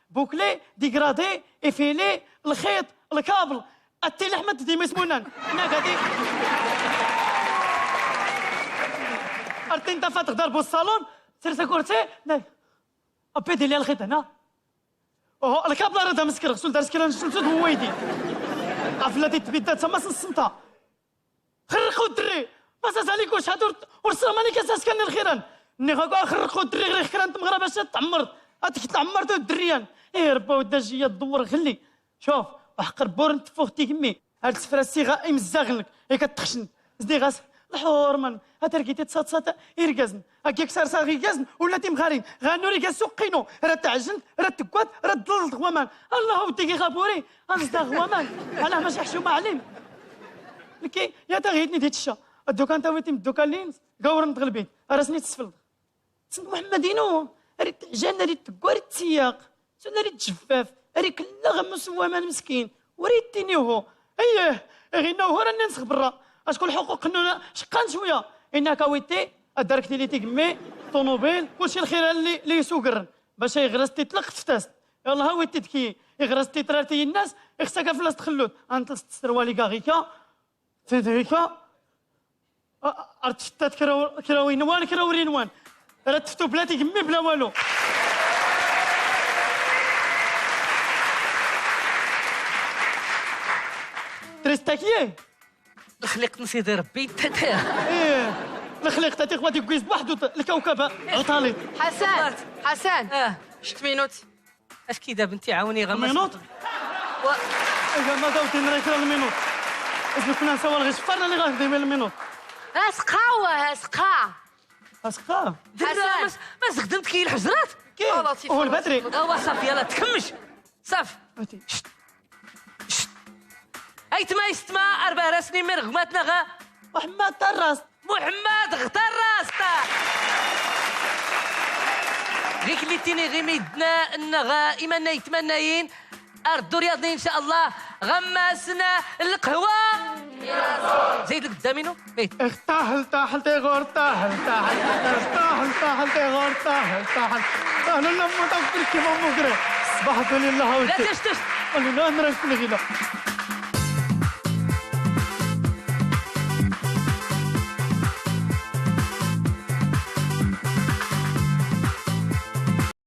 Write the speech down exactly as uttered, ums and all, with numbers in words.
Bouclé, dégradé, effilé, lxiṭ, lkabl. Atti leḥma d-dim ismunan. Nna gadi. Artin tafat ɣ darbu ṣṣalun, sers akursi, nna. Abbi di li lxiṭ hna. Uhu, lkabl ara d ameskreɣ, sul dar skran ccemsut waydi. Afla di tbidda tama s ṣṣenta. Xerreq udderri! Mas azal-ik ucḥat ur, ur sseɣmani kan s askan n lxiran. Nniɣ-ak, a xerreq udderri, ɣer kra n tmeɣra bac ad tɛemmreḍ. Ad teg tɛemmert udderri-an. Ih, Rebbi, a wedda jiyya dewwer ɣelli. Cuf, uḥeqqer bur n tfuxt igemmi. Ar tefra ssiɣa imezzaɣen-ik, yak ad t-xecnen. Zdiɣ-as, lḥurman, a targit i tṣaḍṣaḍ irgazen. Agi ksarsaɣ irgazen, ula timɣarin. Ɣanur iga suqqinu, ra taɛjent, ra teggwat, ra tḍelḍ ɣ waman. Allah, a weddi ixaburi, ad nzdaɣ ɣ waman. Allah, maca ḥcuma ɛlim. Nekki, ya taɣit-nni di tecca. Ddukan tawiḍ imeddukkal-ines, gawren-d ɣ lbit, ar asen-id-sfelḍeɣ. Send Muḥemmed inu, ar itteɛjan, ar itteggwa, ar ittsiyaq. Sun ar ittjeffaf, ar ikellaɣ am usu n waman meskin. Ur ittini uhu. Ayyeh, iɣinna uhu, ar anni nsɣ berra. Acku lḥuquq nnun ceqqan cwiya. Inna-k a witti, ad darek tili tigemmi, ṭunubil, kulci lxiran li, li yesugren. Bac iɣres tiṭ lqeftast. Yallah a witti d ki, iɣres tiṭ ar tiyinnas, ixsa ka fell-as txellut. Ad nṭels tserwal iga ɣika, Tedrika, a, ar tfettat kra, kra winwan, kra urinwan. Ra tftu bla tigemmi, bla walu. Tristakye? Lxliqt n Sidi Rebbi, nta, nta. Ih, lxliqt, a tixwa di gwiz buḥdu, lkawkaba, ɛuṭalit. حسن، حسن. آه. شت مينوت؟ اش كي دابا انت عاوني غير المينوط؟ و... اذا ما داوتي نريك المينوط. اذا كنا نسوى الغي شفرنا اللي غادي من المينوط. اسقا واسقا. اسقا. درنا حسن. ما، ما زخدمت كي الحجرات؟ كي؟ آه، لطيف، هو البدري. اوا صافي، يلا تكمش. صافي. هاتي. شت. شت. ايتما يستما اربع راسني مير غماتنا غا. محمد طراس. محمد غطرس. غيك اللي تيني غي ميدنا انغا ايمانا يتمناين. ارض رياضي ان شاء الله. غماسنا القهوه. زيد لك الدامينو. زيد. اختاحل، تاحل، تيغور، تاحل، تاحل. اختاحل، تاحل، تيغور، تاحل، تاحل. اهلا لمو تغفر كيما مغري. صباح الفل الله لا وجهك. تشتش. قالوا لا نراك في الغلا.